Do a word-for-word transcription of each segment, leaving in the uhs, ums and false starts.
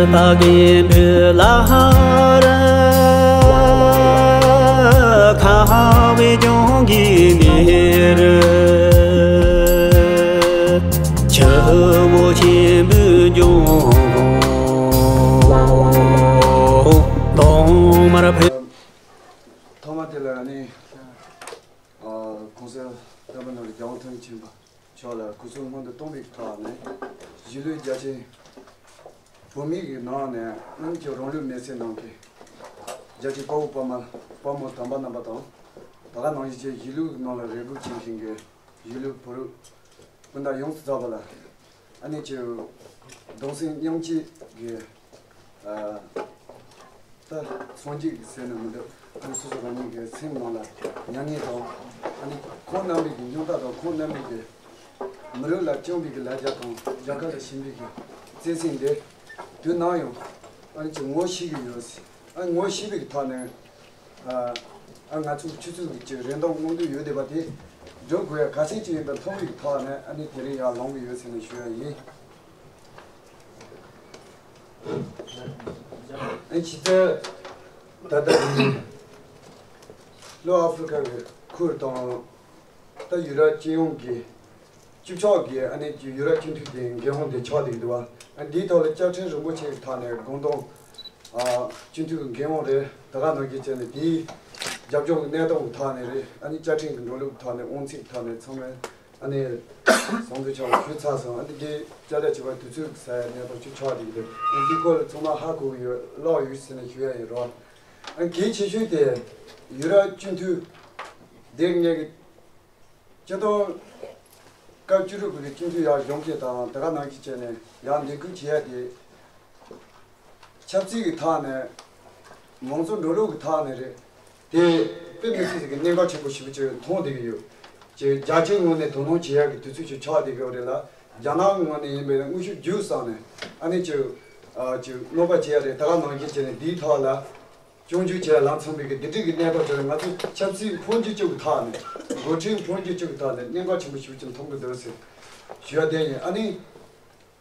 ད་གིན་འདི་ལ་ཧ་ར་ཁ་བའི་ལྗོངས་ཀྱི་གནས་རི། ཆུ་བོ་ཆེན་པོའི་ལྗོངས་གོང་ཐོག་མར་འཕེལ། ཐོག་མ་དེ་ལ་ནི། ཨ། གོང་ས་རྣམ་པ་ནོར་རྒྱལ་དབང་ཐང་ཆེན་པ་མཆོག་ལ་སྐུ་གཟུགས་སྔོན་དུ་གཏོང་བའི་ཐོག་ནས་གཞིས་ལུས་རྒྱ་ཆེ་བོད་མི་གི་ནང་ནས་གནམ་གྱི་རང་ལུས་མེར་སྲེག་གནང་མཁན་རྒྱ་ཆེ་དཔའ་བོ་དཔའ་མ་དཔའ་མོ་དམ་པ་རྣམ་པ་དང་། ད་ག་ནང་བཞིན་གཞིས་ལུས་ནང་ལ་རེ་སྒུག་བྱེད་མཁན་གྱི་གཞིས་ལུས་བོད་རིགས་སྤུན་ཟླ་ཡོངས་སུ་རྫོགས་པ་ལ། ཨ་ནི་ཅིག་གདུང་སེམས་མཉམ་སྐྱེད་ཀྱི། ཨ། ད་སངས་རྒྱས་ཀྱི་ཟེར་ན་མི་འདུག་ཨ་ནི་སོ་སོ་རང་ཉིད་ཀྱི་སེམས་ནང་ལ་མྱ་ངན་དང་། ཨ་ནི་ཁོང་རྣམ་པའི་གི་སྙིང་སྟོབས་དང་། ཁོང་རྣམ་པའི་གི་མི་རིགས་ལ་བཅངས་པའི་གི་ལ་རྒྱ་དང་། རྒྱལ་ཁབ་ལ་བྱིན་པའི་གི་བརྩེ་སེམས་དེ་དུས་ནམ་ཡང་ཨ་ནི་ཅིག་ངོ་ཤེས་ཀྱི་ཡོད། ཨ་ངོ་ཤེས་པའི་གི་ཐོག་ནས། ཨ། ཨ་ང་ཚོ་ཆུ་ཚོད་ཀྱི་ཅིག་རིན་ཐང་མངོན་འདོད་ཡོད་བསྡད་པ་དེ་འགྲུབ་དགོས་ཡ་གལ་ཆེན་ཅིག་ཡིན་པ་མཐོང་བའི་གི་ཐོག་ནས། ཨ་ནི་དེ་རིང་ཡར་ལངས་གི་ཡོད་ཟེར་ནས་ཞུ་ཡ་ཡིན། ཨ་ནི་ཕྱི་ཚེས་ད་ལྟ་ལྷོ་ཨ་ཧྥི་རི་ཀ་གི་ཁུལ་དང་། ད་ཡུ་རོབ་སྤྱི་ཡོངས་ཀྱི་སྤྱི་ཚོགས་ཀྱི། ཨ་ནི་ཅིག་ཡུ་རོབ་སྤྱི་འཐུས་ཀྱི་འགན་དབང་དེ་ཆགས་བསྡད་ཀྱི་འདུག་བ། ཨ་འདིའི་ཐོག་ལ་བཅའ་ཁྲིམས་རིན་པོ་ཆེ་གི་ཐོག་ནས་དགོངས་དོན། ཨ། སྤྱི་འཐུས་ཀྱི་འགན་དབང་རེད། ད་ག་ནང་བཞིན་བྱས་ནས་དེའི་རྒྱབ་ལྗོངས་ཀྱི་གནས་སྟངས་ཀྱི་ཐོག་ནས་རེད། ཨ་ནི་བཅའ་ཁྲིམས་ཀྱི་འགྲོ་ལུགས་ཀྱི་ཐོག་ནས། དབང་ཚད་ཀྱི་ཐོག་ནས། ཚང་མས་ཨ་ནི་བསམ་ཚུལ་ཆ་ལ་ཞུས་ཚར་སོང་། ཨ་ནི་དེ་བསྐྱར་ལས་བྱེད་པ་དུས་ཚོད་ཟ་ཡ་གནས་སྟངས་ཅིག་ཆགས་བསྡད་ཀྱི་འདུག་ཨ་འདི་སྐོར་ལ་ཚང་མ་ཧ་གོ་གི་ཡོད། ཀློག་ཡོད་ཟེར་ནས་ཞུ་ཡ་ཡིན་རོགས། ཨ་གལ་ཆེ་ཤོས་དེ་ཡུ་རོབ་སྤྱི་འཐུས་དེ་ངས་ཀྱི། སྤྱི་དོན་སྐབས་བཅུ་དྲུག་པའི་སྤྱི་འཐུས་ཡར་གཞོན་སྐྱེས་དང་། དེ་ག་ནང་བཞིན་བྱས་ནས་ཡར་འདེམས་ཁུར་བྱེད་ཡ་དེ། ཆབ་སྲིད་ཀྱི་ཐོག་ནས། མང་གཙོ་འགྲོ་ལུགས་ཀྱི་ཐོག་ནས་རེད། དེ་དཔེ་མི་སྲིད་ཀྱི་གནད་འགག་ཆེན་པོ་ཞེ་པོ་ཅིག་མཐོང་བསྡད་ཀྱི་ཡོད། ཅིག་རྒྱ་ཆེའི་ངོས་ནས་དོ་སྣང་བྱེད་ཡ་གི་དུས་ཚོད་ཅིག་ཆགས་བསྡད་ཀྱི་ཡོད་རེད་ལ། རྒྱ་ནག་ངོས་ནས་ཡིན་པའི་དངོས་ཤུགས་བརྒྱུད་བསམ་ནས། ཨ་ནི་ཅིག་ཨ་ཅིག་གནོད་པ་བྱེད་ཡ་རེད། དེ་ག་ནང་བཞིན་བྱས་ནས་འདིའི་ཐོག་ལ། སྐྱོན་བརྗོད་བྱས་ལམ་མཚོན་པའི་གི་འདི་འདྲའི་གི་གནས་སྟངས་དེ་ལ་ང་ཚོས་ཆབ་སྲིད་འཕོ་འགྱུར་བཅུག་གི་ཐོག་ནས། འགོ་ཁྲིད་འཕོ་འགྱུར་བཅུག་གི་ཐོག་ནས་གནད་འགག་ཆེན་པོ་ཞེ་པོ་ཅིག་མཐོང་གི་འདུག་ཟེར་ཞུ་ཡ་དེ་ཡིན། ཨ་ནི་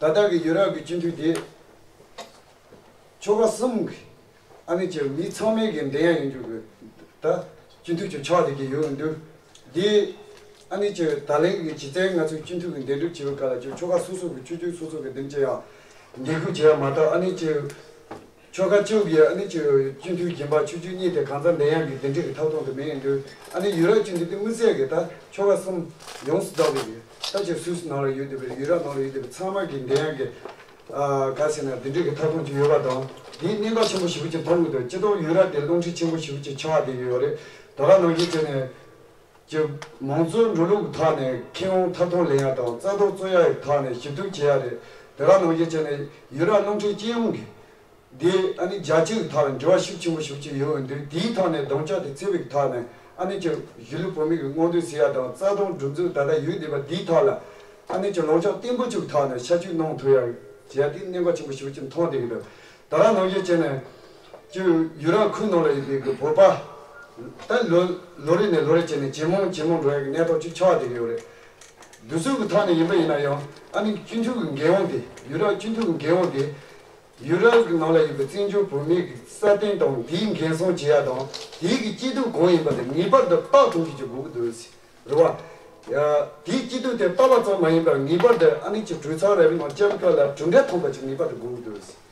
ད་ལྟ་གི་ཡུ་རོབ་ཀྱི་སྤྱི་འཐུས་དེ་ཆོལ་ཁ་གསུམ་གི། ཨ་ནི་ཅིག་མི་ཚང་མས་གི་འདེམས་ཡ་ཡིན་རྒྱུ་གི་ད་སྤྱི་འཐུས་ཅིག་ཆགས་བསྡད་ཀྱི་ཡོད་འདུག་འདི་ཨ་ནི་ཅིག་ད་ལན་གྱི་གཞི་རྩའི་ང་ཚོའི་སྤྱི་འཐུས་ཀྱི་འདེམས་སྒྲུག་བྱེད་པའི་སྐབས་ལ། ཅིག་ཆོལ་ཁ་སོ་སོ་གི་ཆོས་བརྒྱུད་སོ་སོ་གི་འདེམས་བྱེད་ཡ་འདེམས་ཁུར་བྱེད་ཡ་མ་གཏོགས། ཨ་ནི་ཅིག་ཆོལ་ཁ་བཅུ་གི་ཨ་ནི་ཅིག་སྤྱི་འཐུས་རྒན་པ་ཆོས་བརྒྱུད་གཉིས་དེ་གང་ཚང་འདེམས་ཡ་གི་འདེམས་སྒྲུག་གི་ཐོབ་ཐང་དེ་མེད་ཡིན་དུས། ཨ་ནི་ཡུ་རོབ་སྤྱི་འཐུས་དེ་དམིགས་བསལ་གི་ད་ཆོལ་ཁ་གསུམ་ཡོངས་སུ་རྫོགས་པའི་གི། ད་ཅིག་སུད་སི་ནང་ལ་ཡོད་བསྡད་པའི། ཡུ་རོབ་ནང་ལ་ཡོད་བསྡད་པའི་ཚང་མ་གི་འདེམས་ཡ་གི། ཨ་ག་ཟེར་ན། འདི་འདྲའི་གི་ཐོབ་ཐང་ཅིག་ཡོད་པ་དང་། དེའི་གནད་འགག་ཆེན་པོ་ཞེ་པོ་ཅིག་མཐོང་གི་འདུག་སྤྱི་ཚོགས་ཡུ་རོབ་དེ་རླུང་འཕྲིན་ཆེན་པོ་ཞེ་པོ་ཅིག་ཆགས་བསྡད་ཡོད་རེད། དེ་ག་ནང་བཞིན་བྱས་ནས་ཀྱི་མང་གཙོའི་འགྲོ་ལུགས་ཀྱི་ཐོག་ནས་ཁེ་དབང་ཐོབ་ཐང་ལེན་ཡ་དང་། རྩ་དོན་རྩོད་ཡ་ཡི་ཐོག་ནས་ཞིབ་འཇུག་བྱེད་ཡ་རེད། དེ་ག་ནང་བཞིན་བྱས་ནས་ཡུ་རོབ་རླུང་འཕྲིན་སྤྱི་ཡོངས་ཀྱི་འདི་ཨ་ནི་རྒྱལ་སྤྱི་གི་ཐོག་ལ་འབྲེལ་བ་ཤུགས་ཆེན་པོ་ཞེ་པོ་ཅིག་ཡོད་འདུག་དེའི་ཐོག་ནས་གདེང་འཇོག་དེ་བྱེད་པའི་ཐོག་ནས། ཨ་ནི་ཅིག་གཞིས་ལུས་བོད་མི་གི་མངོན་འདོད་ཟེར་ཡ་དང་། རྩ་དོན་སྒྲུབ་འཛུགས་ད་ལྟ་ཡོད་བསྡད་པ་འདིའི་ཐོག་ལ། ཨ་ནི་ཅིག་ལངས་ཕྱོགས་བརྟན་པོ་ཅིག་ཐོག་ནས་ཤར་བསྐྱོད་གནང་ཐུབ་ཡ་བྱེད་ཡ་དེ་གནད་འགག་ཆེན་པོ་ཞེ་པོ་ཅིག་མཐོང་བསྡད་ཀྱི་འདུག་དེ་ག་ནང་བཞིན་བྱས་ནས་ཅིག་ཡུ་རོབ་ཁུལ་ནང་ལ་ཡོད་པའི་གི་བོད་པ་ད་ལོ་ལོ་རེ་ནས་ལོ་རེ་བྱས་ནས་ཇེ་མང་ཇེ་མང་འགྲོ་ཡ་གི་གནས་སྟངས་ཅིག་ཆགས་བསྡད་ཀྱི་ཡོད་རེད། འདི་ཚོ་གི་ཐོག་ནས་ཡིན་པ་ཡིན་ན་ཡང་། ཨ་ནི་སྤྱི་འཐུས་ཀྱི་འགན་དབང་དེ། ཡུ་རོབ་སྤྱི་འཐུས་ཀྱི་འགན་དབང་དེ་ཡུ་རོབ་ཀྱི་ནང་ལ་ཡོད་པའི་བཙན་བྱོལ་བོད་མི་གི་སྲ་བརྟན་དང་། དེའི་འགན་སྲུང་བྱེད་ཡ་དང་། དེའི་གི་སྐྱིད་སྡུག་གང་ཡིན་པ་དེ་ངེས་པར་དུ་དཔག་ཐུབ་ཀྱི་ཅིག་དགོས་ཀྱི་འདུག་ཟེར། རེད་བ། ཡ། དེའི་སྐྱིད་སྡུག་དེ་དཔག་པ་ཙམ་མ་ཡིན་པར་ངེས་པར་དུ་ཨ་ནི་ཅིག་གྲོས་ཚོགས་ར་བའི་ནང་བཅར་སྐབས་ལ་གྲུབ་འབྲས་ཐོན་པ་ཅིག་ངེས་པར་དུ་དགོས་ཀྱི་འདུག་ཟེར།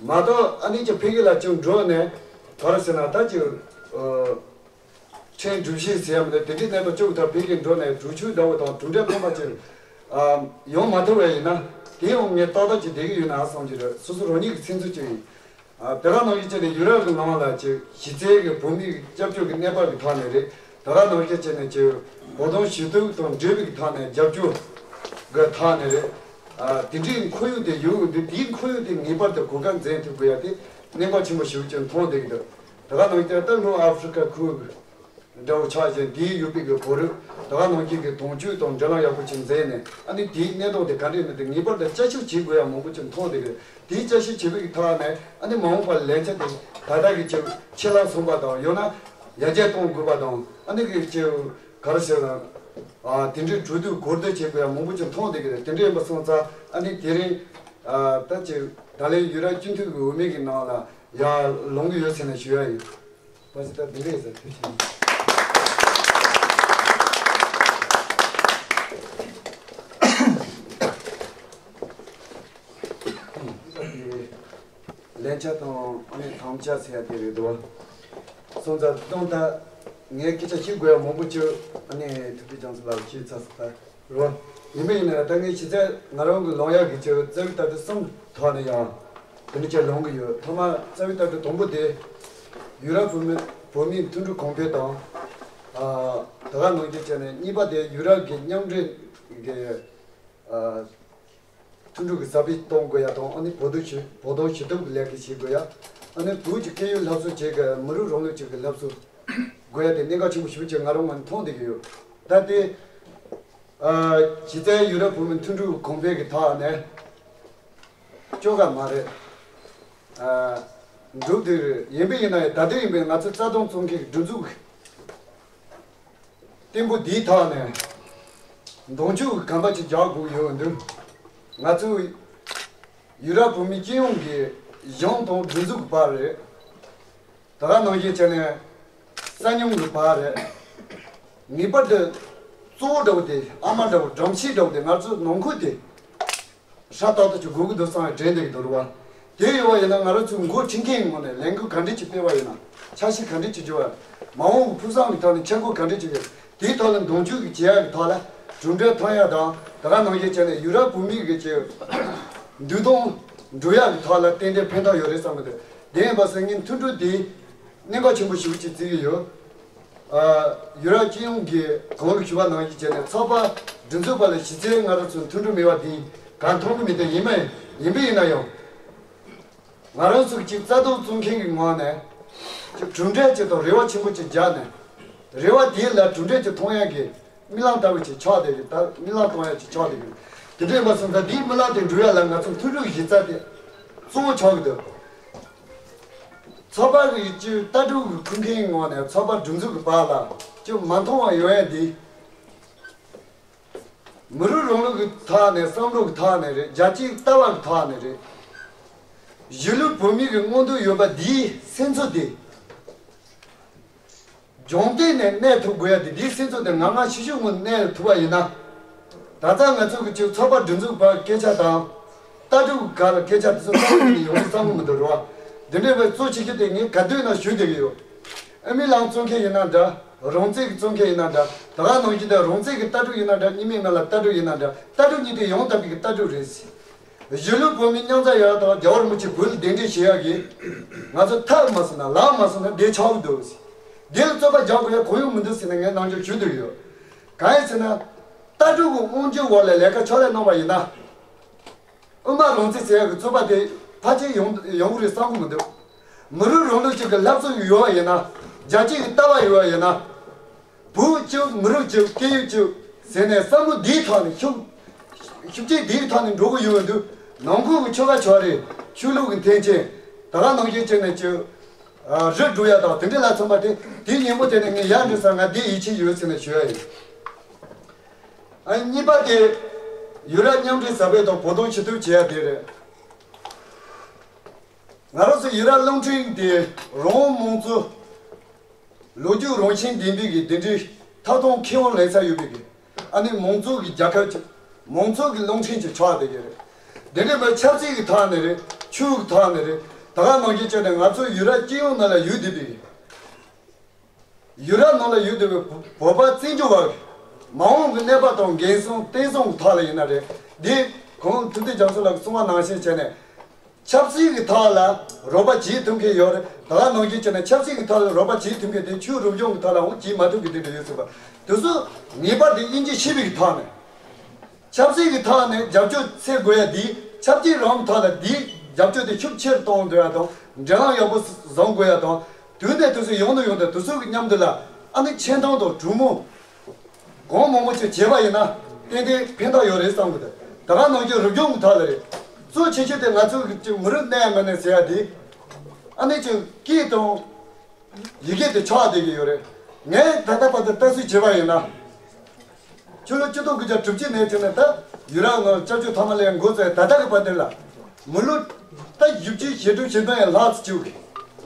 མ་གཏོགས་ཨ་ནི་ཅིག་ཕ་གི་ལ་ཅིག་འགྲོ་ནས་ག་རེ་ཟེར་ན། ད་ཅིག་ཨ། ཕྲན་སྒྲུབ་བྱེད་ཟེར་ཡ་མི་འདུག་དེ་འདྲའི་གནས་སྟངས་བཅུག་ཐབས། ཕ་གིར་འགྲོ་ནས་གྲོས་ཆོད་འདྲ་བོ་དང་གྲུབ་འབྲས་ཐོན་པ་ཅིག་ཨ། ཡོང་མ་ཐུབ་པ་ཡིན་ན། དེ་ཡང་ངས་ཏག་ཏག་ཅིག་བསྡད་ཀྱི་ཡོད་ན་བསམ་གྱི་རེད། སོ་སོ་རང་ཉིད་ཀྱི་སེམས་ཚོར་ཅིག་ཡིན། ཨ། དེ་ག་ནང་བཞིན་བྱས་ནས་ཡུ་རོབ་ཀྱི་ནང་ལ་ཅིག་གཞི་རྩའི་གི་བོད་མིའི་སྐྱབས་བཅོལ་གྱི་གནས་བབ་ཀྱི་ཐོག་ནས་རེད། དེ་ག་ནང་བཞིན་བྱས་ནས་ཅིག་བོད་དོན་ཞུ་གཏུག་དང་འབྲེལ་བའི་གི་ཐོག་ནས་རྒྱབ་སྐྱོར་གྱི་ཐོག་ནས་རེད། ཨ། དེ་འདྲའི་ཁོར་ཡུག་དེ་ཡོང་གི་འདུག་དེའི་ཁོར་ཡུག་དེ་ངེས་པར་དུ་གོ་སྐབས་འཛིན་ཐུབ་དགོས་ཡ་དེ་གནད་འགག་ཆེན་པོ་ཞེ་པོ་ཅིག་མཐོང་བསྡད་ཀྱི་འདུག་དེ་ག་ནང་བཞིན་ད་ལྷོ་ཨ་ཧྥི་རི་ཀ་ཁུལ་གྱི་འདྲ་བོ་ཆགས་ཤིང་། དེའི་ཡོད་པའི་གི་བོད་རིགས་དེ་ག་ནང་བཞིན་གྱི་དོན་གཅོད་དང་འབྲེལ་ལམ་ཡག་པོ་ཅིག་འཛིན་ནས། ཨ་ནི་དེའི་གནད་དོན་དེ་ག་འདྲས་མིན་དེ་ངེས་པར་དུ་བསྐྱར་ཞིབ་བྱེད་དགོས་ཡ་མང་པོ་ཅིག་མཐོང་བསྡད་ཀྱི་རེད། དེའི་བསྐྱར་ཞིབ་བྱེད་པའི་གི་ཐོག་ནས། ཨ་ནི་མ་འོངས་པར་ལས་འཆར་དེ་ད་ལྟ་གི་ཅིག་ཆད་ལུས་སོང་པ་དང་། ཡང་ན་ཡར་རྒྱས་གཏོང་དགོས་པ་དང་། ཨ་ནི་གི་ཅིག་ག་རེ་ཟེར་ན། ཨ། དེ་འདྲའི་གྲོས་བསྡུར་གོ་བསྡུར་བྱེད་དགོས་ཡ་མང་པོ་ཅིག་མཐོང་བསྡད་ཀྱི་རེད། དེ་འདྲ་ཡིན་པ་སོང་ཙང་། ཨ་ནི་དེ་རིང་ ཨ་ད་ཅིག་ད་ལན་ཡུ་རོབ་སྤྱི་འཐུས་ཀྱི་འོས་མི་གི་ནང་ལ་ཡར་ལོང་གི་ཡོད་ཟེར་ནས་ཞུ་ཡ་ཡིན། བཀྲ་ཤིས་བདེ་ལེགས་ཟེར་ཐུགས་རྗེ་ཆེ། ལན་ཆགས་དང་ཨ་ནི་དམ་བཅའ་ཟེར་ཡ་དེ་རེད་འདུག་བ། སོང་ཙང་སྟོང་ད་ངས་སྐད་ཆ་བཤད་དགོས་ཡ་མང་པོ་བྱུང་། ཨ་ནི་ཐུབ་བསྟན་རྒྱ་མཚོ་ལགས་བཤད་ཚར་སོང་ད། རོ། ཡིན་པ་ཡིན་ན་ད་ངས་ཕྱི་ཚེས་ང་རང་གི་ལོང་ཡག་གི་ཆེད་རྩ་བའི་ལྟ་གྲུབ་གསུམ་ཐོག་ནས་ཡང་དེ་འདྲ་ཅིག་ལོང་གི་ཡོད། ཐོག་མར་རྩ་བའི་ལྟ་གྲུབ་དང་པོ་དེ་ཡུ་རོབ་བོད་མི་བོད་མིའི་མཐུན་སྒྲིལ་གོང་འཕེལ་དང་། ཨ་ད་ག་ནང་བཞིན་བྱས་ནས་གཉིས་པ་དེ་ཡུ་རོབ་ཀྱི་མཉམ་འབྲེལ་གྱི་ཨ་མཐུན་སྒྲིལ་གྱི་ཟབ་སྤེལ་གཏོང་དགོས་ཡ་དང་། ཨ་ནི་བོད་དོན་ཞི་བོད་དོན་ཞི་གཏོང་གི་ལས་ཀ་བྱེད་དགོས་ཡ། ཨ་ནི་བོད་ཀྱི་སྐད་ཡིག་སློབ་གསོ་བྱེད་དགོས་ཡ། མི་རིགས་རིང་ལུགས་ཅིག་གི་སློབ་གསོ་དགོས་ཡ་དེ་གནད་འགག་ཆེན་པོ་ཞེ་པོ་ཅིག་ང་རང་ངོས་ནས་མཐོང་བསྡད་ཀྱི་ཡོད། ད་དེ་ཨ་གཞི་རྩའི་ཡུ་རོབ་བོད་མིའི་མཐུན་སྒྲིལ་གོང་འཕེལ་གྱི་ཐོག་ནས་བཅོ་ཁ་མ་རེད། ཨ་འགྲུབ་བསྡད་རེད། ཡིན་པ་ཡིན་ན་ཡང་ད་དུང་ཡིན་པའི་ང་ཚོ་རྩ་དོན་གཙོ་འགན་སྒྲིག་འཛུགས་བརྟན་པོ་འདིའི་ཐོག་ནས་གདོང་ཆུ་གམ་པ་ཅིག་རྒྱག་དགོས་ཡོད་འདུག་ང་ཚོ་ཡུ་རོབ་བོད་མི་སྤྱི་ཡོངས་ཀྱི་གཞུང་དང་སྒྲིག་འཛུགས་བར་རེད། ད་ག་ནང་བཞིན་བྱས་ནས་ས་སྙོམས་ཀྱི་བར་རེད། ངེས་པར་དུ་གཙོ་བོ་འདྲ་བོ་དེ། ཨ་མ་འདྲ་བོ། སྒྲོམ་གཞི་འདྲ་བོ་དེ། ང་ཚོའི་ནང་ཁུལ་དེ་སྲ་ཏག་ཏག་ཅིག་དགོས་ཀྱི་འདུག་བསམ་ཡ་དྲན་བསྡད་ཀྱི་འདུག་རེད་བ། དེ་ཡོད་པ་ཡིན་ན་ང་རང་ཚོའི་འགོ་ཁྲིད་མཁན་གྱི་ངོས་ནས་ལས་འགུལ་ག་འདྲ་ཅིག་སྤེལ་བ་ཡིན་ན། འཆར་གཞི་ག་འདྲ་ཅིག་བརྗོད་པ། མ་འོངས་ཀྱི་ཕུགས་བསམ་གྱི་ཐོག་ནས་འཆར་འགོད་ག་འདྲ་ཅིག་ཡོད། དེའི་ཐོག་ལ་གདོང་ཆུ་གི་བྱེད་ཡག་གི་ཐོག་ལ་གྲུབ་འབྲས་ཐོན་ཡག་དང་། ད་ག་ནང་བཞིན་བྱས་ནས་ཡུ་རོབ་བོད་མི་གི་ཅིག་འདུས་གདོང་འགྲོ་ཡག་གི་ཐོག་ལ་ཏན་ཏན་ཕན་ཐོགས་ཡོད་རེད་བསམ་གྱི་འདུག་དེ་ཡིན་པ་སོང་ངས་མཐུན་སྒྲིལ་དེ་གནད་འགག་ཆེན་པོ་ཞེ་པོ་ཅིག་བརྩི་གི་ཡོད། ཨ་ཡུ་རོབ་སྤྱི་ཡོངས་ཀྱི་གོང་ལ་ཞུས་པ་ནང་བཞིན་བྱས་ནས་ཚོགས་པ་སྒྲིག་འཛུགས་པ་ལ་གཞི་རྩའི་ང་རང་ཚོ་མཐུན་སྒྲིལ་མེད་པ་དེ་གང་མཐོང་གི་མི་འདུག་ཡིན་མ་ཡིན་པ་ཡིན་ན་ཡང་། ང་རང་ཚོ་གཅིག་རྩ་དོན་རྩོད་མཁན་གྱི་ངོས་ནས་གཅིག་གྲུབ་འབྲས་ཅིག་དང་རེ་བ་ཆེན་པོ་ཅིག་བརྒྱབ་ནས། རེ་བ་དེ་ལ་གྲུབ་འབྲས་ཅིག་མཐོང་ཡག་གི་རྨི་ལམ་ལྟ་བུ་ཅིག་ཆགས་བསྡད་ཀྱི། ད་རྨི་ལམ་གཏོང་ཡག་ཅིག་ཆགས་བསྡད་ཀྱི། དེ་འདྲ་ཡིན་པ་སོང་ཙང་དེའི་རྨི་ལམ་དེ་འགྲུབ་ཡག་ལ་ང་ཚོ་མཐུན་སྒྲིལ་གྱི་གཞི་རྩ་དེ་གཙོ་བོ་ཆགས་ཀྱི་འདུག་ཚོགས་པ་གི་ཅིག་ལྟ་གྲུབ་ཀྱི་ཁུར་མཁན་གྱི་ངོས་ནས་ཚོགས་པ་སྒྲིག་འཛུགས་ཀྱི་བར་ལ་ཅིག་མ་མཐུན་པ་ཡོང་ཡག་དེ། མི་རིགས་རིང་ལུགས་ཀྱི་ཐོག་ནས། བསམ་བློ་གི་ཐོག་ནས་རེད། རྒྱལ་སྤྱིའི་ལྟ་བ་གི་ཐོག་ནས་རེད། གཞིས་ལུས་བོད་མི་གི་མངོན་འདོད་ཡོད་པ་འདིའི་སེམས་ཚོར་དེ། རྒྱང་ལྟ་ནས་གནས་ཐུབ་དགོས་ཡ་དེ། འདིའི་སེམས་ཚོར་དེ་ང་ང་ཤི་ཤུ་སྔོན་གནས་ཐུབ་པ་ཡིན་ན། ད་ལྟ་ང་ཚོ་གི་ཅིག་ཚོགས་པ་སྒྲིག་འཛུགས་པ་སྐད་ཆ་དང་། ལྟ་གྲུབ་ག་ལ་སྐད་ཆ་དེ་ཚོ་རྩ་བ་ཉིད་ནས་ཡོང་གི་བསམ་གི་མི་འདུག་རེད་བ། འདི་འདྲའི་བའི་གཙོ་ཆེ་ཤོས་དེ་ངས་ག་དུས་ན་ཞུ་བསྡད་ཀྱི་ཡོད། ཨ་མི་ལང་རྩོད་མཁན་ཡིན་ན་འདྲ། རང་བཙན་གྱི་རྩོད་མཁན་ཡིན་ན་འདྲ། ད་ག་ནང་བཞིན་དུ་རང་བཙན་གྱི་ལྟ་གྲུབ་ཡིན་ན་འདྲ། གཉིས་མེད་མེད་ལ་ལྟ་གྲུབ་ཡིན་ན་འདྲ། ལྟ་གྲུབ་གཉིས་དེ་ཡང་དག་པའི་གི་ལྟ་གྲུབ་རེད། གཞིས་ལུས་བོད་མི་མཉམ་འཛོམས་ཡག་དང་རྒྱལ་བ་རིན་པོ་ཆེ་བོད་ལ་གདན་འདྲེན་བྱེད་ཡག་གི་ང་ཚོ་ཐབས་མ་སོང་ན་ལམ་མ་སོང་ན་བསྡད་ཆོག་གི་འདུག་འདི་ལ་རྩོད་པ་རྒྱག་དགོས་ཡ་གང་ཡང་མི་འདུག་ཟེར་ནས་ངས་ནམ་རྒྱུན་ཞུ་འདོད་ཡོད། གང་ཡིན་ཟེར་ན། ལྟ་གྲུབ་ཀྱི་དབང་སྒྱུར་འོག་ལ་ལས་ཀ་ཕྱག་ལས་གནང་བ་ཡིན་ན། དབུ་མ་རང་བཙན་ཟེར་ཡག་གི་རྩོད་པ་དེ་ཕལ་ཆེར་ཡོང་ཡོང་གི་རེད་བསམ་གི་མི་འདུག་མི་རིགས་རིང་ལུགས་གཅིག་གི་སློབ་གསོ་ཡོད་པ་ཡིན་ན། རྒྱལ་སྤྱི་གི་ལྟ་བ་ཡོད་པ་ཡིན་ན། བོད་གཅིག་མི་རིགས་གཅིག་སྐད་ཡིག་གཅིག་ཟེར་ནས་བསམ་བློ་འདིའི་ཐོག་ནས་ཤུགས་ཤུགས་རྐྱེན་འདིའི་ཐོག་ནས་འགྲོ་གི་ཡོད་འདུག་ནང་ཁུལ་གྱི་ཆོལ་ཁ་ཆོས་རིགས་ཆོས་ལུགས་ཀྱི་འཐེན་འཁྱེར་ད་ག་ནང་བཞིན་བྱས་ནས་ཀྱི་རི་འགྲོ་ཡ་དང་དེ་འདྲ་ལ་མཚོན་པ་དེ་དེའི་ཉིན་མོ་དེ་ནས་ངས་ཡར་འགྲོ་ས་ང་འདི་ཡིད་ཆེས་ཡོད་ཟེར་ནས་ཞུ་ཡ་ཡིན། ཨ་གཉིས་པ་དེ་ཡུ་རོབ་མཉམ་འབྲེལ་ཟབ་སྤེལ་དང་བོད་དོན་ཞི་གཏོང་བྱེད་ཡ་དེ་རེད། ང་རང་ཚོ་ཡུ་རོབ་རླུང་འཕྲིན་དེ་རང་དབང་དམངས་གཙོ་ལོ་རྒྱུས་རང་བཞིན་ལྡན་པའི་གི་དེ་འདྲའི་ཐོབ་ཐང་ཁེ་དབང་ལེན་ས་ཡོད་པའི་གི་ཨ་ནི་མང་གཙོ་གི་རྒྱལ་ཁབ་ཅིག་མང་གཙོ་གི་རླུང་འཕྲིན་ཅིག་ཆགས་བསྡད་ཀྱི་རེད། དེ་འདྲའི་མ་ཆབ་སྲིད་ཀྱི་ཐོག་ནས་རེད། ཆོས་ཀྱི་ཐོག་ནས་རེད། ད་ག་ནང་བཞིན་བྱས་ནས་ང་ཚོ་ཡུ་རོབ་སྤྱི་ཡོངས་ནང་ལ་ཡོད་བསྡད་པའི་གི་ཡུ་རོབ་ནང་ལ་ཡོད་བསྡད་པའི་བོད་པ་བཙན་བྱོལ་བ་གི་མ་འོངས་ཀྱི་གནས་བབ་དང་འགན་སྲུང་བརྟན་སྲུང་གི་ཐོག་ལ་ཡིན་ན་རེད། འདི་གོང་ཐུབ་བསྟན་རྒྱ་མཚོ་ལགས་ཀྱིས་གསུངས་པ་ནང་བཞིན་བྱས་ནས། ཆབ་སྲིད་ཀྱི་ཐོག་ལ་རོགས་པ་བྱེད་ཐུབ་མཁན་ཡོད་རེད། ད་ག་ནང་བཞིན་བྱས་ན་ཆབ་སྲིད་ཀྱི་ཐོག་ལ་རོགས་པ་བྱེད་ཐུབ་མཁན་དེ་ཆོས་རུབ་བྱུང་གི་ཐོག་ལའང་བྱེད་མ་ཐུབ་མཁན་དེ་འདྲ་ཡོད་སྲིད་པ། དེ་ཚོ་ངེས་པར་དུ་དབྱེ་འབྱེད་ཤེས་པའི་ཐོག་ནས། ཆབ་སྲིད་ཀྱི་ཐོག་ནས་རྒྱབ་སྐྱོར་འཚོལ་དགོས་ཡ་དེ་ཆབ་སྲིད་རང་གི་ཐོག་ལ་དེའི་རྒྱབ་སྐྱོར་དེ་ཤུགས་ཆེར་གཏོང་དགོས་ཡ་དང་འབྲེལ་ལམ་ཡག་པོ་བཟང་དགོས་ཡ་དང་། དུས་ནས་དུས་སུ་ཡོང་དུ་ཡོང་དུ་དེ་ཚོ་གི་མཉམ་དུ་ལ་ཨ་ནི་ཆེ་མཐོང་དང་གྲོས་མོལ། གང་མང་མང་ཅིག་བྱས་པ་ཡིན་ན་ཏན་ཏན་ཕན་ཐོགས་ཡོད་རེད་བསམ་གི་འདུག་ད་ག་ནང་བཞིན་རུབ་བྱུང་གི་ཐོག་ལ་རེད། གཙོ་ཆེ་ཤོས་དེ་ང་ཚོ་གི་ཅིག་མི་རིགས་གནས་མ་གནས་ཟེར་ཡ་དེ། ཨ་ནི་ཅིག་སྐད་དང་ཡི་གེ་དེ་ཆགས་བསྡད་ཀྱི་ཡོད་རེད། ངས་ད་ལྟ་བར་དུ་ལྟ་ཚུལ་བྱས་པ་ཡིན་ན། ཕྱི་ལོ་ཆིག་སྟོང་དགུ་བརྒྱ་དྲུག་ཅུ་ནས་བྱས་ནས་ད་ཡུ་རོབ་ནང་སྐྱབས་བཅོལ་ཐོག་མ་ལས་འགོ་བཙུགས་ད་ལྟ་གི་བར་དེ་ལ། མི་ལོ་ད་བཞི་བཅུ་ཞེ་དྲུག་ཞེ་བདུན་ཡན་ལྷག་ཙམ་བཅུག་གི།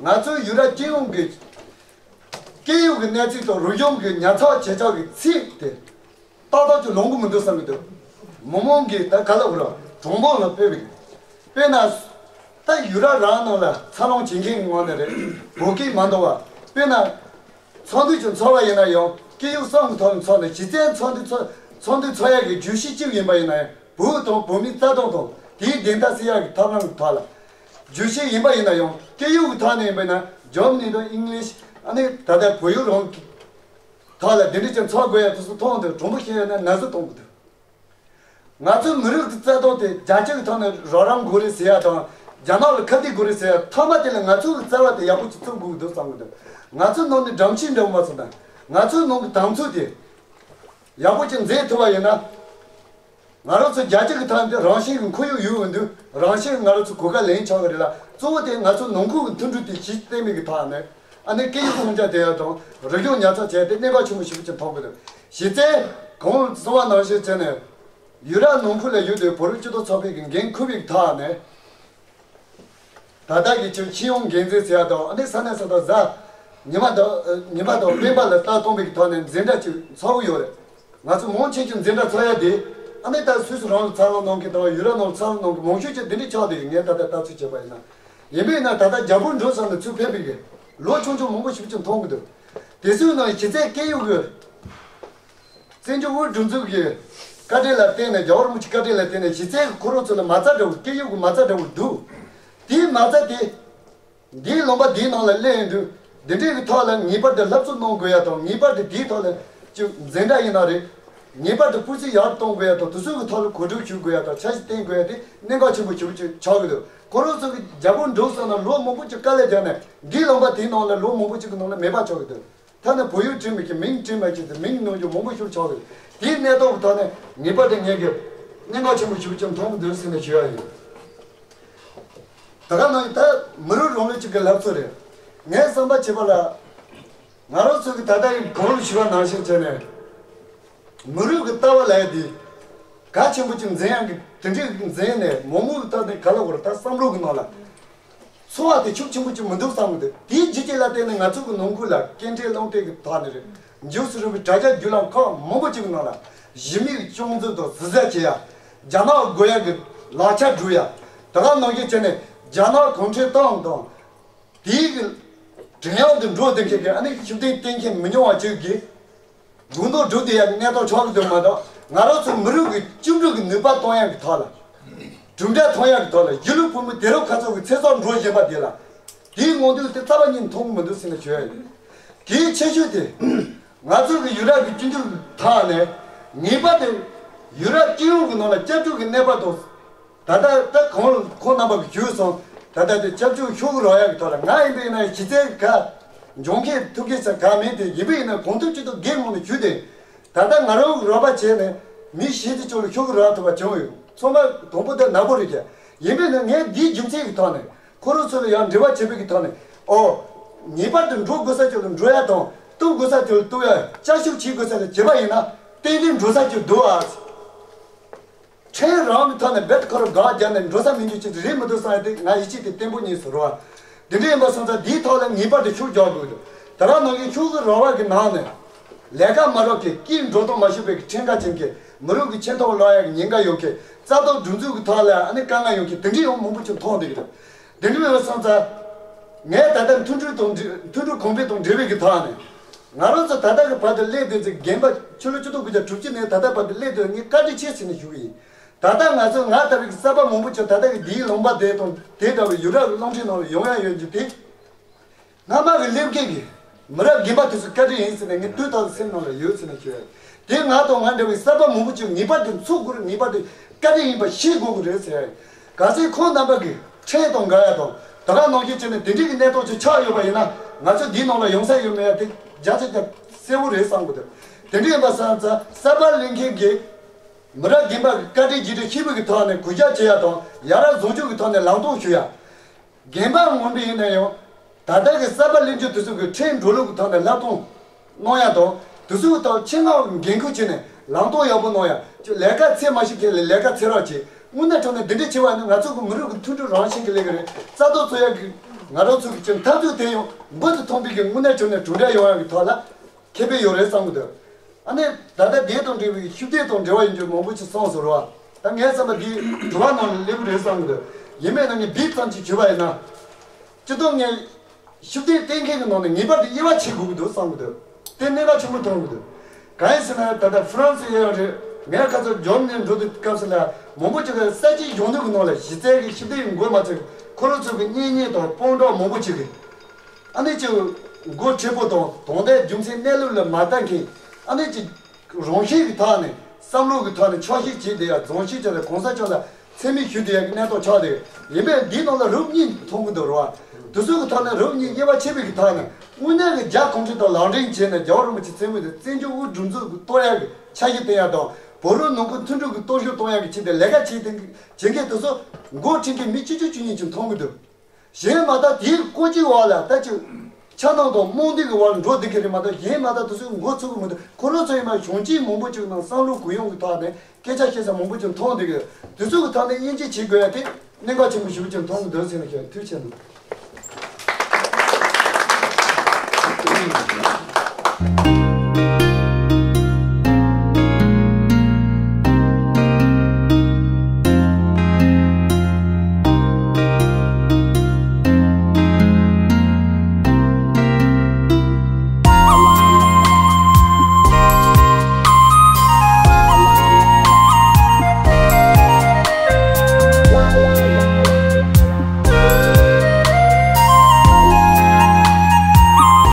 ང་ཚོའི་ཡུ་རོབ་སྤྱི་ཡོངས་ཀྱི་སྐད་ཡིག་གི་གནས་ཚུལ་དང་རིག་གཞུང་གི་ཉར་ཚགས་བྱེད་ཕྱོགས་ཀྱི་ཚིག་དེ་ཏག་ཏག་ཅིག་ལོང་གི་མི་འདུག་བསམ་གྱི་འདུག་མི་མང་གིས་ད་ག་ལ་བུ་ར་གྲོང་པ་ལ་ཕེབས་པའི། དཔེར་ན། ད་ཡུ་རོབ་རང་ནང་ལ་འཚར་ལོངས་བྱེད་མཁན་གྱི་ངོས་ནས་རེད། བོད་སྐད་མ་འདང་བ། དཔེར་ན། ཚོགས་འདུ་ཅིག་འཚོགས་པ་ཡིན་ན་ཡང་སྐད་ཡིག་གསུམ་གྱི་ཐོག་ནས་འཚོགས་ནས། གཞི་རྩའི་ཚོགས་འདུ་འཚོགས་ཚོགས་འདུ་འཚོགས་ཡག་གི་བརྗོད་གཞི་གཅིག་ཡིན་པ་ཡིན་ན་ཡང་། བོད་དང་བོད་མིའི་རྩ་དོན་དང་དེའི་བདེན་མཐའ་སེལ་ཡག་གི་ཐབས་ལམ་གྱི་ཐོག་ལ། བརྗོད་གཞི་ཡིན་པ་ཡིན་ན་ཡང་སྐད་ཡིག་གི་ཐོག་ནས་ཡིན་པ་ཡིན་ན། Germany དང་English ཨ་ནི་ད་ལྟ་བོད་ཡིག་རང་གི་ཐོག་ལ་འདི་འདྲ་ཅིག་འཚོགས་དགོས་ཡ་དེ་ཚོ་མཐོང་དུས་གྲུང་པོ་བཤད་ཡོད་ན་ན་ཟུག་གཏོང་གི་འདུག་ང་ཚོའི་མི་རིགས་ཀྱི་རྩ་དོན་དེ་རྒྱལ་སྤྱི་གི་ཐོག་ནས་རོགས་རམ་དགོས་རེད་ཟེར་ཡ་དང་། རྒྱ་ནག་ལ་ཁ་གཏད་དགོས་རེད་ཟེར་ཡ། མཐའ་མ་དེ་ལ་ང་ཚོའི་རྩ་བ་དེ་ཡག་པོ་ཅིག་བཙུགས་དགོས་ཀྱི་འདུག་བསམ་གྱི་འདུག་ང་ཚོའི་ནང་ནས་སྒྲོམ་གཞི་འདྲ་བོ་མ་ཚོམ་ན། ང་ཚོའི་ནང་གི་དམ་ཚིག་དེ་ཡག་པོ་ཅིག་འཛིན་ཐུབ་པ་ཡིན་ན། ང་རང་ཚོ་རྒྱལ་སྤྱི་གི་ཐོག་ནས་རང་བཞིན་གྱི་ཁོར་ཡུག་ཡོད་འོང་དུས། རང་བཞིན་ང་རང་ཚོ་གོ་སྐབས་ལེན་ཆོག་གི་རེད་ལ། གཙོ་བོ་དེ་ང་ཚོ་ནང་ཁུལ་གྱི་མཐུན་སྒྲིལ་དེ་གཞི་རྟེན་མེད་ཀྱི་ཐོག་ནས། ཨ་ནི་སྐད་ཡིག་སྲུང་སྐྱོབ་དེ་ཡ་དང་རིག་གཞུང་ཉར་ཚགས་བྱས་ཏེ་གནད་འགག་ཆེན་པོ་ཞིག་ཅིག་མཐོང་གི་འདུག་གཞི་རྩའི་གོང་གསུངས་པ་ནང་བཞིན་བྱས་ནས། ཡུ་རོབ་ནང་ཁུལ་ལ་ཡོད་པའི་བོད་རིགས་སྤྱི་མཐུན་ཚོགས་པའི་གི་འགན་འཁུར་བའི་ཐོག་ནས། ད་ལྟ་གི་ཅིག་སྤྱི་ཡོངས་འགན་འཛིན་ཟེར་ཡ་དང་། ཨ་ནི་ས་གནས་ས་ཐོག་གཟའ་ཉི་མ་དང་ཉི་མ་དང་སྤེན་པ་ལ་ལྟ་སྟངས་པའི་གི་ཐོག་ནས་འཛིན་གྲྭ་ཅིག་འཚོགས་ཀྱི་ཡོད་རེད། ང་ཚོ་མང་ཆེ་ཤོས་འཛིན་གྲྭ་འཚོགས་ཡ་དེ། ཨ་ནི་ད་སུད་སི་རང་ལ་འཚར་ལོངས་གནང་མཁན་དང་ཡུ་རོབ་ནང་ལ་འཚར་ལོངས་གནང་མཁན་མང་ཤོས་ཅིག་འདི་འདྲ་ཆགས་བསྡད་ཡོད། ངས་ད་ལྟ་ལྟ་ཚུལ་བྱས་པ་ཡིན་ན། ཡིན་པས་ན་ད་ལྟ་རྒྱ་བོད་འབྲུག་གསུམ་ལ་ཚུར་ཕེབས་པའི་གི་ལོ་ཆུང་ཆུང་མང་པོ་ཞིག་ཅིག་མཐོང་གི་འདུག་དེ་ཚོའི་ནང་གཞི་རྩའི་སྐད་ཡིག་གི་བཙན་བྱོལ་བོད་སྒྲིག་འཛུགས་ཀྱི་བཀའ་དྲིན་ལ་བརྟེན་ནས། རྒྱལ་བ་རིན་པོ་ཆེའི་བཀའ་དྲིན་ལ་བརྟེན་ནས་གཞི་རྩའི་ཁོ་རང་ཚོ་ལ་མ་རྩ་འདྲ་བོ། སྐད་ཡིག་གི་མ་རྩ་འདྲ་བོ་འདུག་དེའི་མ་རྩ་དེ་འདིའི་ལུང་པ་འདིའི་ནང་ལ་སླེབས་ཡོང་དུས། འདི་འདྲའི་གི་ཐོག་ལ་ངེས་པར་དུ་སློབ་གསོ་གནང་དགོས་ཡ་དང་། ངེས་པར་དུ་དེའི་ཐོག་ལ་ཅིག་འཛིན་གྲྭ་ཡིན་ན་རེད། ངེས་པར་དུ་སྤུས་ཚད་ཡར་གཏོང་དགོས་ཡ་དང་། དེ་ཚོའི་གི་ཐོག་ལ་གོ་སྒྲིག་ཞུ་དགོས་ཡ་དང་འཆར་གཞི་བཏིང་དགོས་ཡ་དེ་གནད་འགག་ཆེན་པོ་ཞེ་པོ་ཅིག་ཆགས་ཀྱི་འདུག་ཁོ་རང་ཚོ་གི་རྒྱལ་བོད་འབྲུག་གསུམ་ལ་ལོ་མང་པོ་ཅིག་དཀའ་ལས་བརྒྱབ་ནས། འདིའི་ལུང་པ་དེའི་ནང་ལ་ལོ་མང་པོ་ཅིག་གི་ནང་ལ་མེད་པ་ཆགས་ཀྱི་འདུག་ཐ་ན་བོད་ཡིག་བྲིས་མེད་ཀྱི་མིང་བྲིས་མེད་ཀྱི་དེ་མིང་ནང་རྒྱུ་མང་པོ་ཞིག་ཆགས་ཀྱི། དེའི་གནས་སྟངས་ཀྱི་ཐོག་ནས་ངེས་པར་དུ་ངས་ཀྱི་གནད་འགག་ཆེན་པོ་ཞིག་ཀྱང་མཐོང་གི་འདུག་ཟེར་ནས་ཞུ་ཡ་ཡིན། ད་ག་ནང་ད་མི་རིགས་རང་ལུགས་ཅིག་གི་ལབ་ཚོད་རེད། ངས་བསམ་པ་བྱས་པ་ལ། ང་རང་ཚོ་གི་ད་ལྟ་ཡི་གོང་ལ་ཞུས་པ་ནང་བཞིན་བྱས་ནས། མི་རིགས་ཀྱི་ལྟ་བ་ལབ་ཡ་དེ་གལ་ཆེན་པོ་ཅིག་འཛིན་ཡ་གི་དེ་འདྲའི་འཛིན་ནས། མང་མོས་ཀྱི་ཐོག་ནས་ག་ལ་བོར་ད་བསམ་བློ་གི་ནང་ལ། ཚོར་བ་དེ་ཤུགས་ཆེན་པོ་ཅིག་མི་འདུག་བསམ་གི་འདུག་དེའི་རྒྱུ་རྐྱེན་ལ་བརྟེན་ནས་ང་ཚོ་གི་ནང་ཁུལ་ལ་སྐད་འཕྲིན་རླུང་འཕྲིན་གྱི་ཐོག་ནས་རེད། མགྱོགས་སུ་རུ་བའི་དྲ་རྒྱ་བརྒྱུད་ལམ་ཁག་མང་པོ་ཅིག་གི་ནང་ལ་གཞི་མེད་ཀྱི་སྐྱོན་འཛུགས་དང་ཟུར་ཟ་བྱེད་ཡ། རྒྱ་ནག་དགོས་ཡ་གི་ལག་ཆ་སྒྲུག་ཡ། ད་ག་ནང་བཞིན་བྱས་ནས་རྒྱ་ནག་གུང་ཁྲན་ཏང་དང་དེའི་གི་བྲན་གཡོག་ཏུ་འགྲོ་བསྡད་མཁན་གྱི། ཨ་ནི་ཤུགས་ལྡན་བསྟེན་མཁན་མི་ཉུང་བ་ཅིག་གིས། དགུང་དོན་སྒྲུབ་བསྡད་ཡག་གི་གནས་སྟངས་ཆགས་ཀྱི་འདུག་མ་གཏོགས། ང་རང་ཚོ་མི་རིགས་ཀྱི་བཅིངས་འགྲོལ་གྱི་ནུས་པ་གཏོང་ཡག་གི་ཐོག་ལ། གྲུབ་འབྲས་ཐོན་ཡག་གི་ཐོག་ལ། གཞིས་ལུས་བོད་མི་དེང་རབས་ཁ་ཕྱོགས་ཀྱི་ཚེ་སྲོག་འགྲོ་བཞིན་པ་དེ་ལ། དེའི་མངོན་འདོད་དེ་རྩ་བ་ཉིད་མཐོང་གི་མི་འདུག་ཟེར་ནས་ཞུ་ཡ་ཡིན། གལ་ཆེ་ཤོས་དེ། ང་ཚོ་གི་ཡུ་རོབ་ཀྱི་སྤྱི་འཐུས་ཐོག་ནས་ངེས་པར་དུ་ཡུ་རོབ་སྤྱི་ཡོངས་ཀྱི་ནང་ལ་སྐྱབས་བཅོལ་གྱི་གནས་བབ་དང་། ད་ལྟ་ད་གོང་ལ་ཁོང་རྣམ་པ་གིས་ཞུས་སོང་། ད་ལྟ་དེ་སྐྱབས་བཅོལ་ཤོག་གུ་རག་ཡག་གི་ཐོག་ལ། ང་ཡིན་པས་ན་གཞི་རྩའི་ག་འབྱུང་མཁན་ཐུག་མཁན་ས་ག་མིན་དེ། ཡིན་པས་ན་གང་ཐུབ་ཅི་ཐུབ་སྒེར་ངོས་ནས་ཞུས་ཏེ། ད་ལྟ་ང་རང་གིས་རོགས་པ་བྱས་ནས་མི་བཞི་བཅུ་ལ་ཤོག་གུ་རག་ཐུབ་པ་བྱུང་ཡོད། ཚང་མ་དང་པོ་དེ་ནག་པོ་རེད་ཀྱང་། ཡིན་པས་ན་ངས་འདིའི་རྒྱུ་མཚན་གྱི་ཐོག་ནས། ཁོ་རང་ཚོ་ལ་ཡང་འབྲེལ་བ་བྱེད་པའི་གི་ཐོག་ནས། ཨོ། ངེས་པར་དུ་འགྲོ་དགོས་ས་ཅིག་ལ་འགྲོ་ཡ་དང་། གཏུག་དགོས་ས་ཅིག་ལ་གཏུག་ཡ། བསྐྱར་ཞིབ་བྱེད་དགོས་ས་ལ་བྱེད་པ་ཡིན་ན། ཏན་ཏན་འགྲོ་ས་ཅིག་འདུག་ཨ། ཕྲན་རང་གི་ཐོག་ནས་རྦད་ཁོ་རང་དགག་རྒྱག་ནས་འགྲོ་ས་མི་འཇུག་ཅིག་རེད་མི་འདུག་བསམ་ཡ་དེ་ང་ཡིད་ཆེས་དེ་བརྟན་པོ་ཉིད་སུ་རུ་བ། དེ་འདྲ་ཡིན་པ་སོང་ཙང་འདིའི་ཐོག་ལ་ངེས་པར་དུ་ཤུགས་རྒྱག་དགོས་འདུག་ད་རང་ནང་གི་ཤུགས་ཀྱི་རོགས་པ་གི་ནང་ནས། ལས་ཀ་མ་རག་གི། སྐྱིད་འགྲོ་སྟངས་མ་ཤེས་པའི་གི་ཕྲན་ཁ་ཅན་གྱི། མི་རིགས་ཀྱི་ཆེ་མཐོང་ལོག་ཡ་གི་ཉེན་ཁ་ཡོད་མཁན། རྩ་དོན་སྒྲུབ་འཛུགས་ཀྱི་ཐོག་ལ་ཨ་ནི་དཀའ་ངལ་ཡོད་མཁན་དེ་འདྲའི་ཡང་མང་པོ་ཅིག་མཐོང་བསྡད་ཀྱི་འདུག་དེ་འདྲ་ཡིན་པ་སོང་ཙང་། ངས་ད་ལྟ་མཐུན་སྒྲིལ་དང་འབྲེལ། མཐུན་སྒྲིལ་གོང་འཕེལ་དང་འབྲེལ་བའི་གི་ཐོག་ནས། ང་རང་ཚོ་ད་ལྟ་གི་བར་དུ་སླེབས་བསྡད་ཚེ། རྒན་པ་ཕྱི་ལོ་ཆིག་སྟོང་དགུ་བརྒྱ་དྲུག་ཅུ་ནས་ད་ལྟ་བར་དུ་སླེབས་བསྡད་ངས་བཀའ་དྲིན་ཆེ་ཟེར་ནས་ཞུ་གི་ཡིན། ད་ལྟ་ང་ཚོ་ང་ལྟ་བུའི་གི་གསར་པ་མང་པོ་ཅིག་ད་ལྟ་གི་འདིའི་ལུང་པ་དེ་དང་དེ་འདྲ་བའི་ཡུ་རོབ་ཀྱི་རླུང་འཕྲིན་ནང་ལ་ཡོང་ཡ་ཡོད་རྒྱུ་དེ། སྔ་མ་གི་སླེབས་མཁན་གྱི་མི་རབས་རྒན་པ་དེ་ཚོའི་བཀའ་དྲིན་ཡིན་ཟེར་ནས་ངས་དུས་ཐོག་ཏུ་སེམས་ནང་ལ་ཡོད་ཟེར་ནས་ཞུ་ཡ་ཡིན། དེ་ང་དང་ང་འདྲ་བའི་གསར་པ་མང་པོ་ཅིག་ངེས་པར་དུ་འཚོགས་དགོས་རེད། ངེས་པར་དུ་བཀའ་དྲིན་ཡིན་པ་ཤེས་དགོས་ཀྱི་རེད་ཟེར་ཡ་ཡིན། གལ་སྲིད་ཁོང་རྣམ་པ་གི་ཕྲན་དང་འགལ་ཡ་དང་། ད་ག་ནང་བཞིན་བྱས་ནས་དེ་འདྲའི་གི་གནས་སྟངས་ཅིག་ཆགས་ཡོད་པ་ཡིན་ན། ང་ཚོ་འདིའི་ནང་ལ་ཡོང་ས་ཡོད་མེད་ཡ་དེ་བརྒྱ་ཆ་བརྒྱ་གསལ་བོ་རེད་བསམ་གི་འདུག་དེ་འདྲ་ཡིན་པ་སོང་ཙང་གསར་པ་སླེབས་མཁན་གྱི་མི་རབས་རྒན་པ་གི་བཀའ་དྲིན་རྗེས་དྲན་ཞུ་བའི་གི་ཐོག་ནས་གུས་ཞབས་བྱེད་ཡ་དང་། ཡ་རབས་བཟང་སྤྱོད་ཀྱི་ཐོག་ནས་ལམ་སྟོན་ཞུ་ཡ། རྒན་པ་ངོ་མ་ཡིན་ན་ཡང་། ད་ལྟ་གི་གསར་པ་སླེབས་མཁན་དེ་ཚོ་གི་ཕྲན་འགྲོ་ལུགས་ཀྱི་ཐོག་ནས་བསླབ་སྟོན་གནང་ཡ་དང་། དེ་ཚོའི་ཐོག་ཆེད་མངགས་འགན་ཁུར་བྱས་ནས་ལམ་སྟོན་ཡག་པོ་གནང་ཡ། ཅིག་ལས་ཀ་འཚོལ་མ་ཤེས་མཁན་ལ་ལས་ཀ་འཚོལ་རོགས་བྱེད། དངོས་གནས་དྲང་གནས་འདི་འདྲ་བྱས་པ་ནི་ང་ཚོ་གི་མི་རིགས་ཀྱི་མཐུན་སྒྲིལ་རང་བཞིན་གྱི་ལས་ཀ་རེད། རྩ་དོན་རྩོད་ཡག་གི་ང་རང་ཚོ་གི་ཅིག་འཐབ་རྩོད་དེ་ཡང་འབུར་དུ་ཐོན་པའི་གི་དངོས་གནས་དྲང་གནས་གྲུབ་འབྲས་ཡོང་ཡག་གི་ཐོག་ལ་ཁེ་ཕན་ཡོད་རེད་བསམ་གི་འདུག་ཨ་ནི་ད་ལྟ་དེ་དང་འབྲེལ་བའི་ཤུགས་ལྡན་དང་འབྲེལ་བ་ཡིན་རྒྱུ་མང་པོ་ཞིག་གསུངས་སོང་རེད་བ། ད་ངའི་བསམ་པ་འདི་དྲི་བ་ནང་ལ་སླེབས་རེད་བསམ་གི་འདུག་ཡིན་མིན་ན་ངས་འབིག་ཙམ་ཅིག་ཞུས་པ་ཡིན་ན། སྤྱི་བཏང་ངས་ཤུགས་ལྡན་གཏན་འཁེལ་གྱི་ནང་ནས་ངེས་པར་དུ་དབྱེ་བ་ཕྱེ་དགོས་ཀྱི་འདུག་བསམ་གྱི་འདུག་དེ་གནད་འགག་ཆེན་པོ་མཐོང་གི་འདུག་གང་ཡིན་ཟེར་ན་ད་ལྟ་ཧྥ་རན་སི་ཡོད་རེད། ངས་ཁ་སང་འཇར་མ་ནི་འགྲོ་དུས་སྐབས་སུ་ལ་མང་པོ་ཅིག་གིས་གསར་བརྗེའི་གཞོན་ནུ་གི་ནང་ལ་གཞི་རྩའི་གི་ཤུགས་ལྡན་གྱི་འགོ་མ་ཚུགས། ཁོ་རང་ཚོ་གི་གཉེན་ཉེ་དང་སྤུན་གྲོགས་མང་པོ་ཅིག་གིས་ཨ་ནི་ཅིག་མགོ་མཁྲེགས་པོ་དང་དོན་དག་རྒྱུ་མཚན་གནས་ལུགས་ལ་མ་ལྟ་མཁན་ཨ་ནི་ཅིག་རང་ཤེད་ཀྱི་ཐོག་ནས་བསམ་བློ་གི་ཐོག་ནས་ཆོག་ཤེས་བྱས་བསྡད་ཡ། རྫོང་ཤེས་བྱས་ལ་གོང་ས་མཆོག་ལ་མཚན་སྨད་ཞུ་བསྡད་ཡ་གི་གནས་སྟངས་ཆགས་བསྡད་ཡོད། ཡིན་པས་འདིའི་ནང་ལ་རབ་གཉིས་མཐོང་གི་འདུག་རེད་བ། དེ་ཚོ་གི་ཐོག་ནས་རབ་གཉིས་དབྱེ་བ་ཕྱེ་བའི་གི་ཐོག་ནས་དངོས་གནས་ཀྱི་རྒྱ་གུང་ཁྲན་ཏང་ལག་འབྲེལ་བྱས་ནས་རྒྱལ་བ་རིན་པོ་ཆེ་མཚན་སྨད་དེ་བཙན་བྱོལ་དབུས་སྒྲིག་འཛུགས་ཀྱི་གཏོར་ཡ་གི་འཆར་གཞི་བཏིང་ཡ་དང་བོད་རིགས་ནང་ཁུལ་མཐུན་སྒྲིལ་གྱི་སྟོབས་ཤུགས་གཏོང་ཡ་གི་ཆེད་དུ་ལས་ཀ་བྱེད་བསྡད་མཁན་དེ་ཚོ་མགོ་ཁྲིད་མཁན་མི་བཅུ་གཅིག་བཅུ་གཉིས་ཅིག་མཐོང་གི་འདུག་གཞན་མ་གཏོགས་དེའི་བཀོད་ཇུས་འོག་ལ་ད་ཅིག་འཆར་སྣང་དང་རྨོངས་དད་ཀྱི་འོག་ལ་འགྲོ་བསྡད་མཁན་རེད་མ་གཏོགས། གཞན་མ་གཏོགས་དེ་ཚོའི་མགོ་ཚོས་ཀྱི་མི་འདུག་ཁོ་རང་ཚོ་ཡིན་ན་གཞོན་སྐྱེས་མང་པོ་ཅིག་ནང་བསམ་བློ་གུ་ཡངས་ཀྱི་ཐོག་ནས་སྐད་ཆ་བཤད་ས་མང་པོ་ཅིག་མཐོང་བསྡད་ཀྱི་ཡོད། དེ་ཚོ་གི་ཐོག་ནས་དབྱེ་འབྱེད་བྱེད་དགོས་ཡ་དེ་གནད་འགག་ཆེན་པོ་ཞེ་པོ་ཅིག་མཐོང་གི་འདུག་ཟེར་ནས་ཞུ། ཐུགས་རྗེ་ཆེ་གནང་།